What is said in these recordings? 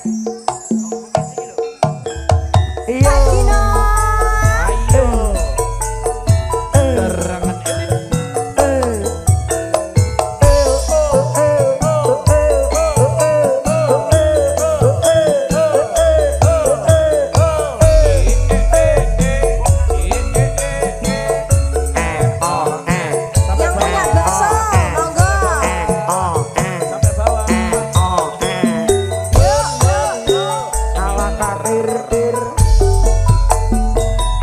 Iya. Pak Gino. Ayo. Gerangan elit. Sampai Yang punya bawah. bakso, monggo. Sampai bawah. Yuk, yuk, yuk. Awak katir tir.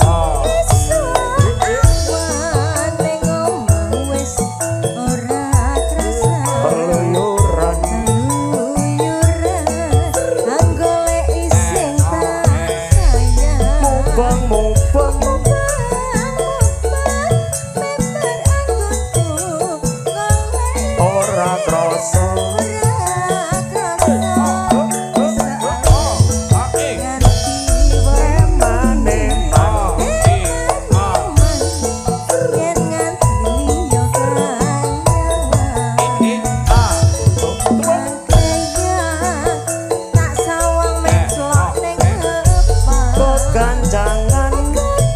Oh. Esuk awan ning omah wis ora krasa. Keluyuran. Keluyuran anggoleki sing tak sayang. Mubeng mubeng. Mubeng meper anggonku golek Ora krasa. Ora krasa. Nganti Emane. Yen nganti liya kanyawan. Tak sawang menclok ning ngepak. Kegancangan.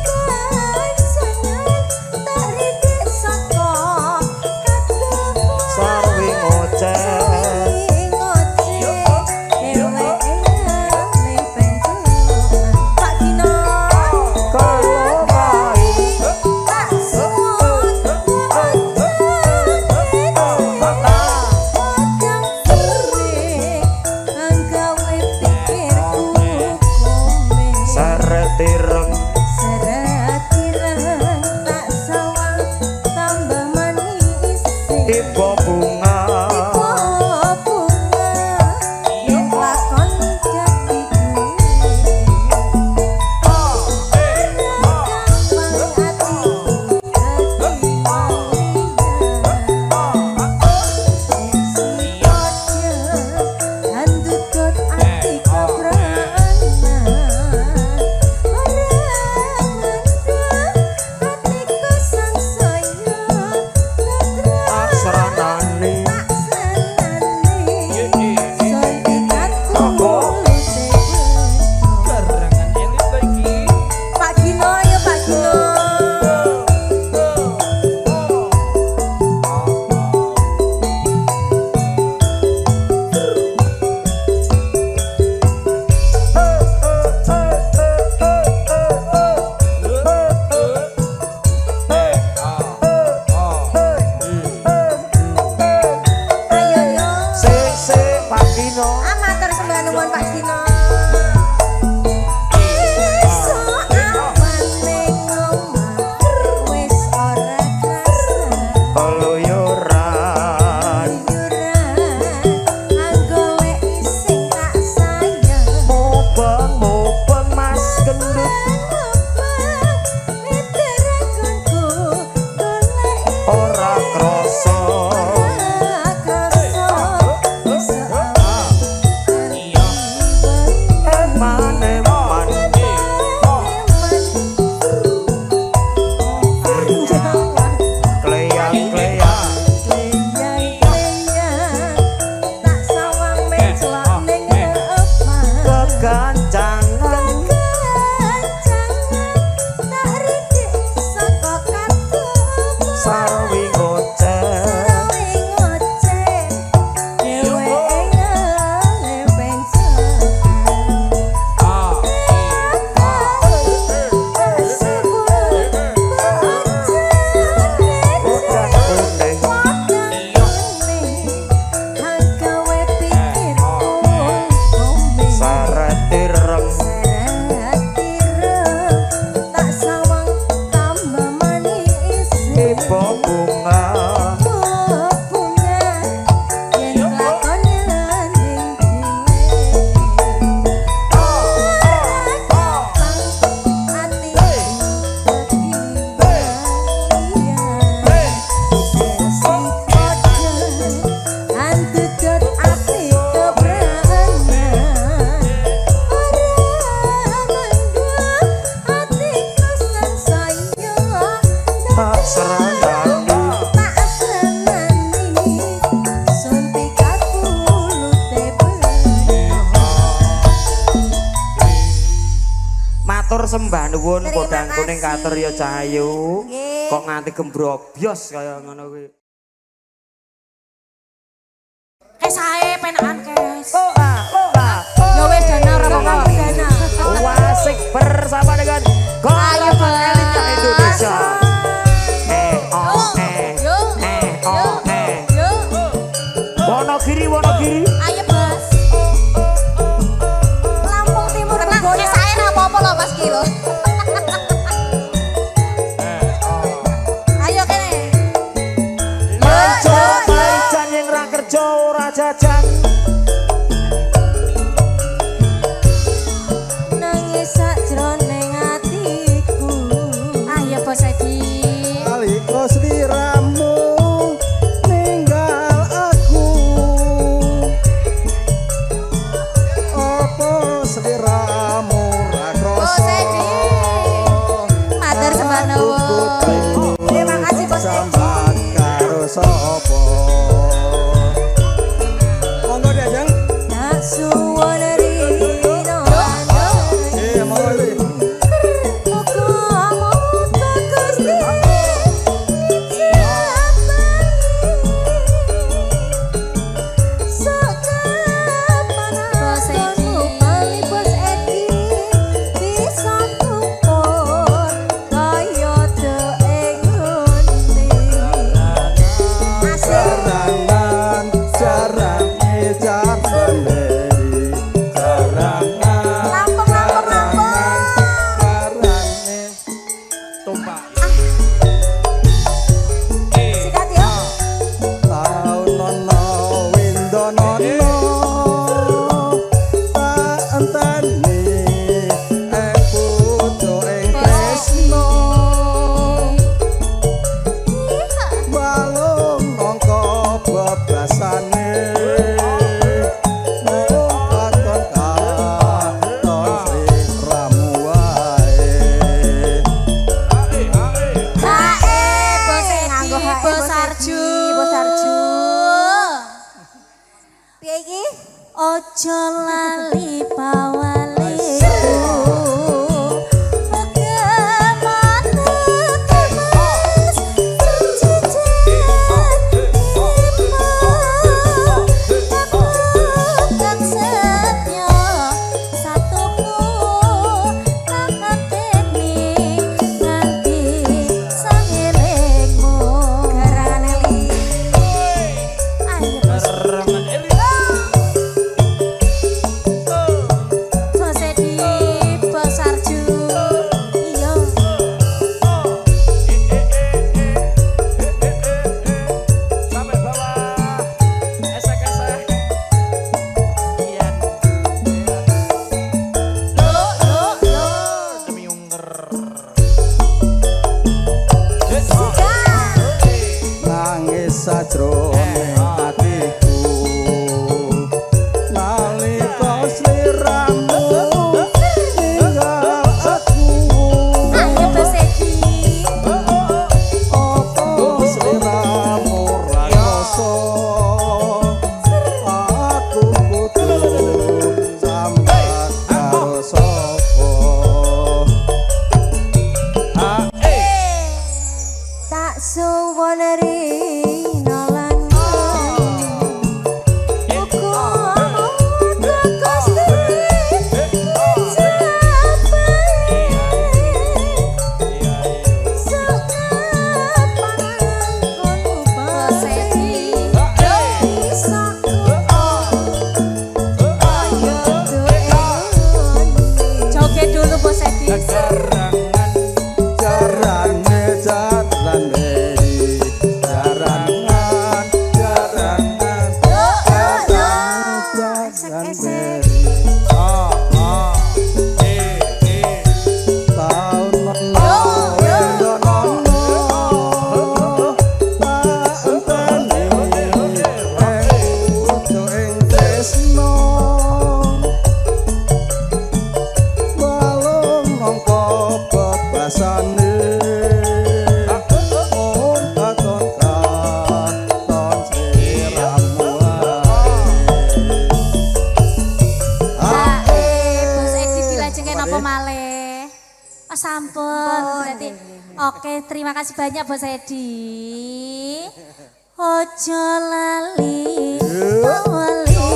Kekancangan tak ridik saka kadepan. Sarwi ngoceh. Sawi ngoceh, dheweke ngalih pencokan. Pak Gino. Kalau kae. Tak suwun aja Padang kuning anggawe pikirku kome. Seret ireng. Seret ireng tak sawang tambah manis. Tiba bunga. Tiba bunga yen lakon dadi duwe. Gampang atiku dadi walian. Si padha andutut ati kepranan. Ora mendem atiku sangsaya Asranane. Tak senane sontikatku Apa? mulute Gerangan elit lagi. Pak Gino, ayo Pak Gino. Ayo yo. Se se Pak Gino. Amatur sembah nuwun Pak Gino. Esuk awan ning omah wis ora krasa. Keluyuran. Keluyuran anggoleki sing tak sayang. Mubeng mubeng Mas Gendut. Mubeng meter anggonku goleki. Ora krasa. Ora krasa esuk awan nganti wengi. sembah nuwun Terima podang kuning kasih. katur ya Cahayu. Nggih. Kok nganti gembrobyos kaya ngono kuwi. Kes ae penakan kes. Oh ah, oh ah. Ya wis dana ora apa-apa. Dana. Wasik bersama dengan Ayo, Golapan Bos. Elita Indonesia. Eh oh eh. Yo. Eh oh eh. Yo. Wonogiri Wonogiri. Ayo, Bos. Lampung Timur Tenang, Goyang. kes ae ora apa-apa lho Mas ki lho. Ayo kene. Manjo paijan yen ra kerja ora jajan. Nangis sakjroning atiku. Ayo Bos Edi. Nalika sliramu ninggal aku, apa sliramu ra Bos krasa? Edi. Matur sembah nuwun. Terima kasih Bos Edi. Sambat karo sapa? Monggo diajeng. Tak suwun rino. Iya, monggo iki. Muga-muga Gusti Bos Edi. Bos Edi bisa kumpul kaya ing ngene. Asik. Jarangan, jarane jar sendiri. Jarangan, Lampung, Lampung, Lampung. jarane. Tumpak. Sikat yo. Taun nono windonono tak enteni ing pucuk ing tresno balung nangka bebasane mung katon katon sliramu wae. Hae Bos Edi, Nganggo hae, Bos Bos Edi, Arju. Bos Arju. Piye iki? Ojo lali pawaliku. Muga temes kang setya satuku kakateni nganti sangelingmu. Garangan Eli. Ayo Bos. Gerangan elit. Sampun. Berarti oke, terima kasih banyak Bos Edi. Ojo lali pawaliku.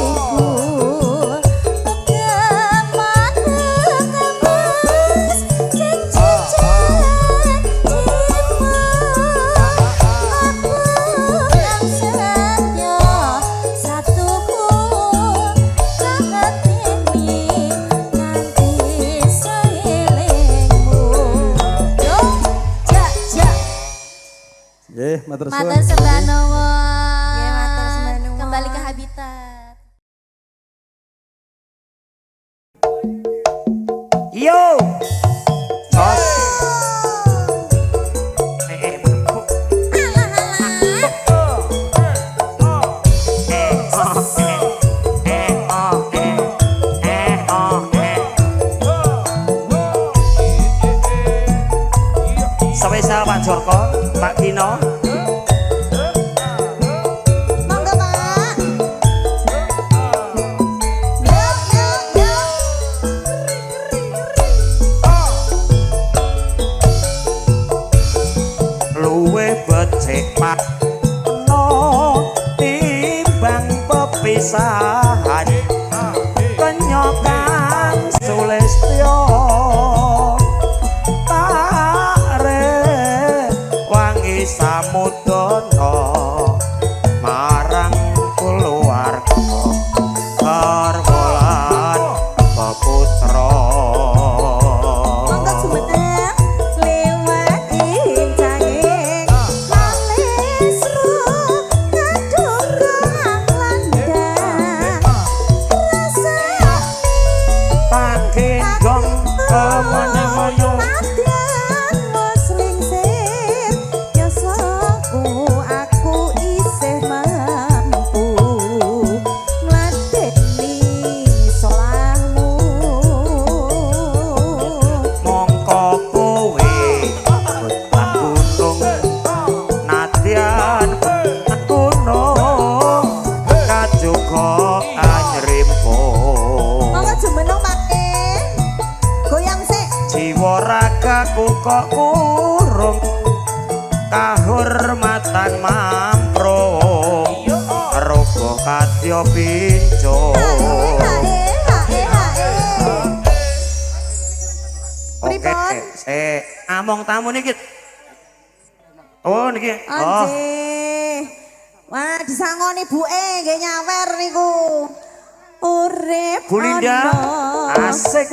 Matur sembah nuwun. Kembali ke habitat. Yo. Jos. Spesial Pak Joko, Pak Gino. Monggo Pak. Yo yo yo. Luwe becik Pak no timbang pepisahan kenyokan Sulistyo samudana marang keluarga garwa lan peputra. Monggo jumeneng lewat incanging malisru kadurang landang rasa tanggenggong kemana-mana. Kok urung kahormatan mamprung rogo kadya pincung. Oke, among tamu niki. Oh niki. Oh. Wah, disangoni buke nggih nyawer niku. Urip Bu Linda, asik.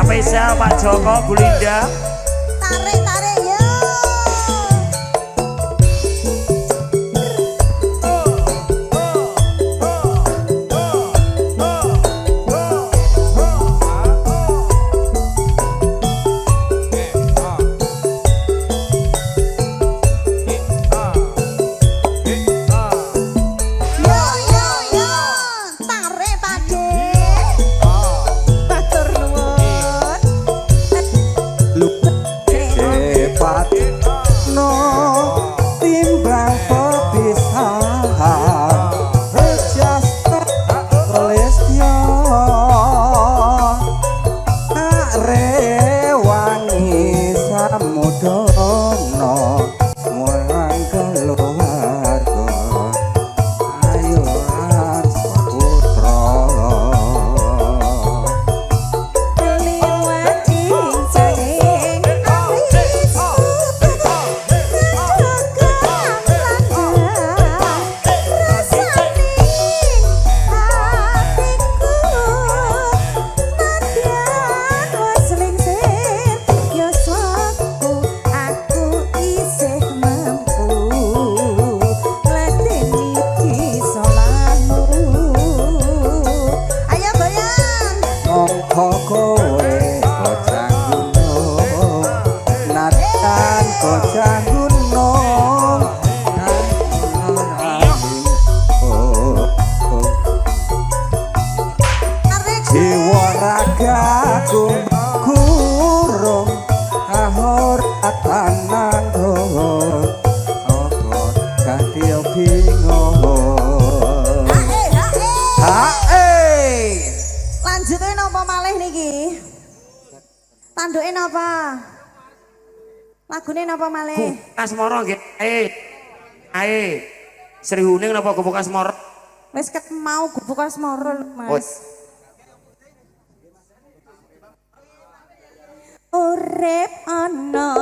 Spesial Pak Joko, Bu Linda. Tarik, tarik, yo. Yo, yo, yo. Tarik, Pak De. Matur nuwun. No timbang pepisahan rejasta Lestyo rewangi samudana marang keluarga ayo putra. Liwat incanging alis Lagune napa malih? Asmara nggih. Ae. Sri Huning napa Gubuk Asmara? Wis ket mau Gubuk Asmara lho, Mas. Urip ana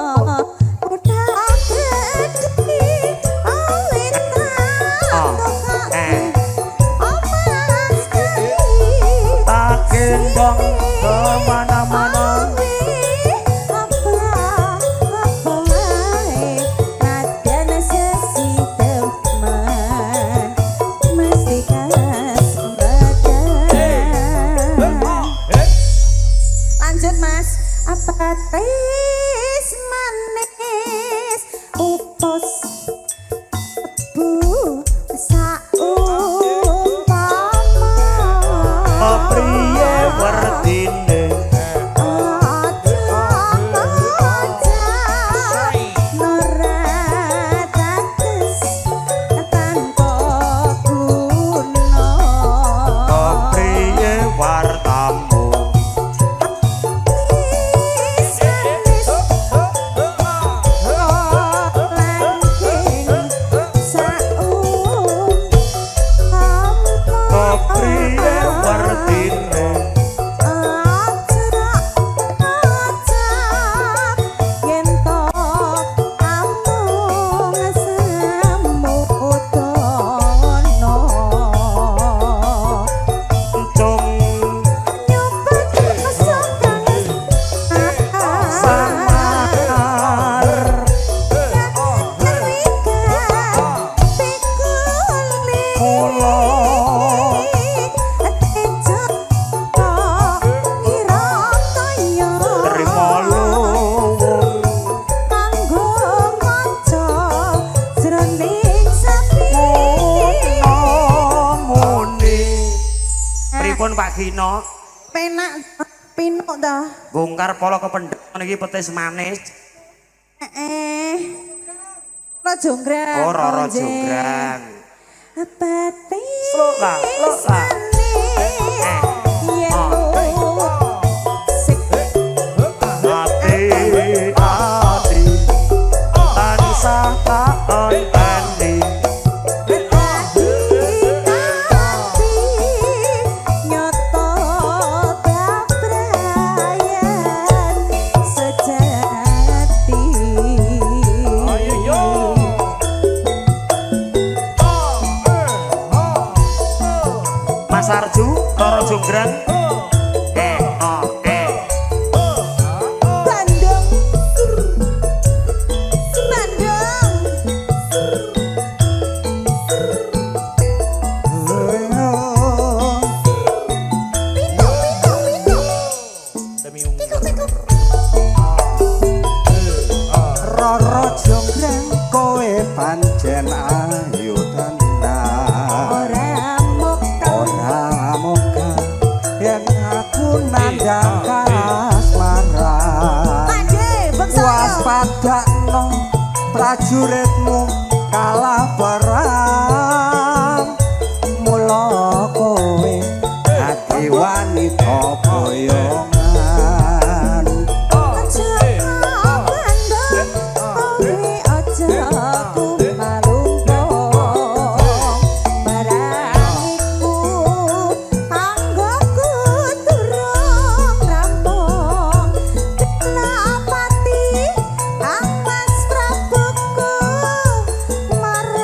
kutha gedhe awit tak gendong kemana-mana. Lanjut Mas. Apatis manis upos bu saumpama priye werdine priye wartamu. Priye werdine cung samar kula trimo luwung muni. Pripun Pak Gino? Penak pinuk ta. Bongkar polo kependhet niki petis manis. Roro jonggrang. Oh, Roro jonggrang. Petis Slok lah, slok lah. Ati ati tansah tak enteni. Ayo yo. Mas Arju, Roro Jonggrang. Bandung. Bandung. Pitu pitu pitu. Piku piku. Roro jonggrang kowe pancen ayu tenan. Ora mokal. Ora moka yen aku nandhang kasmaran. Pakde, beksa yo. Waspadakno prajuritmu kalah perang. Mula kowe dadi wanita boyongan. Aja bandung, kowe aja kumalungkung. Barang iku tanggoku durung rampung. Kenapati Kang Mas Prabuku marang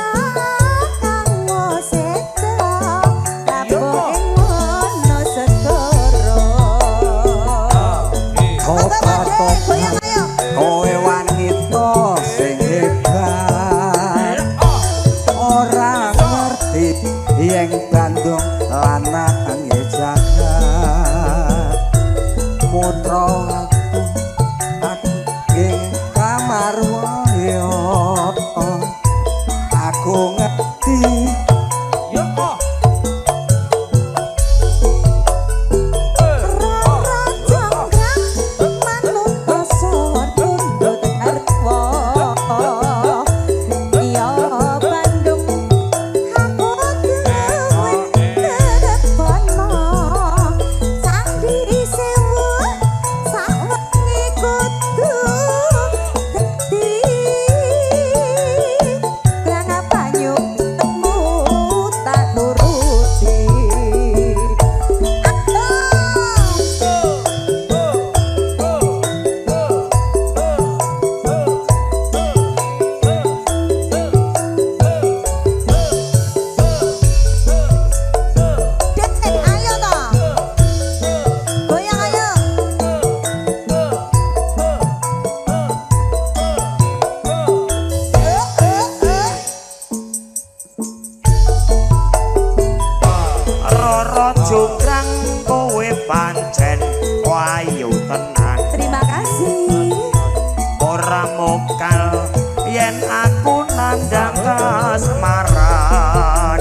mokal yen aku nandang kasmaran.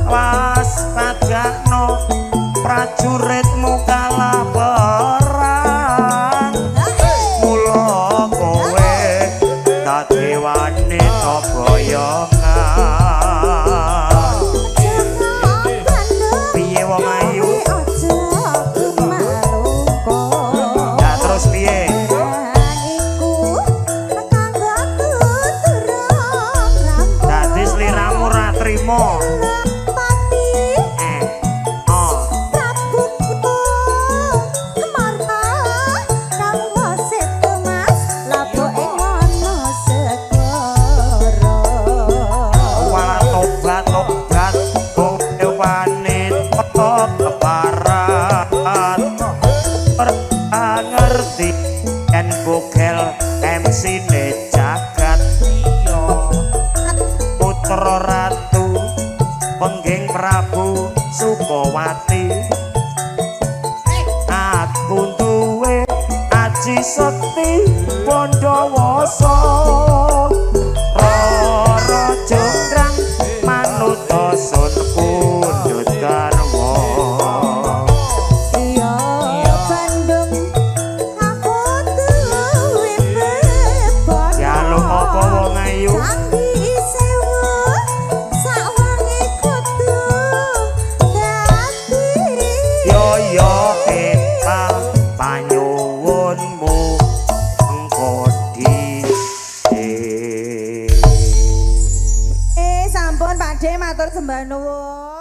Waspadakno prajuritmu kalah perang. Mula kowe dadi wanita boyongan. Piye wong ayu? Ya terus piye? Dadi sliramu ra trimo. Ngerti yen bogel MC-ne jagat. Putra ratu pengging Prabu Sukawati. Aku duwe aji sekti Pandawasa. Rara Jonggrang manut sun pundhut garwa. Sampun Pak De matur sembah nuwun.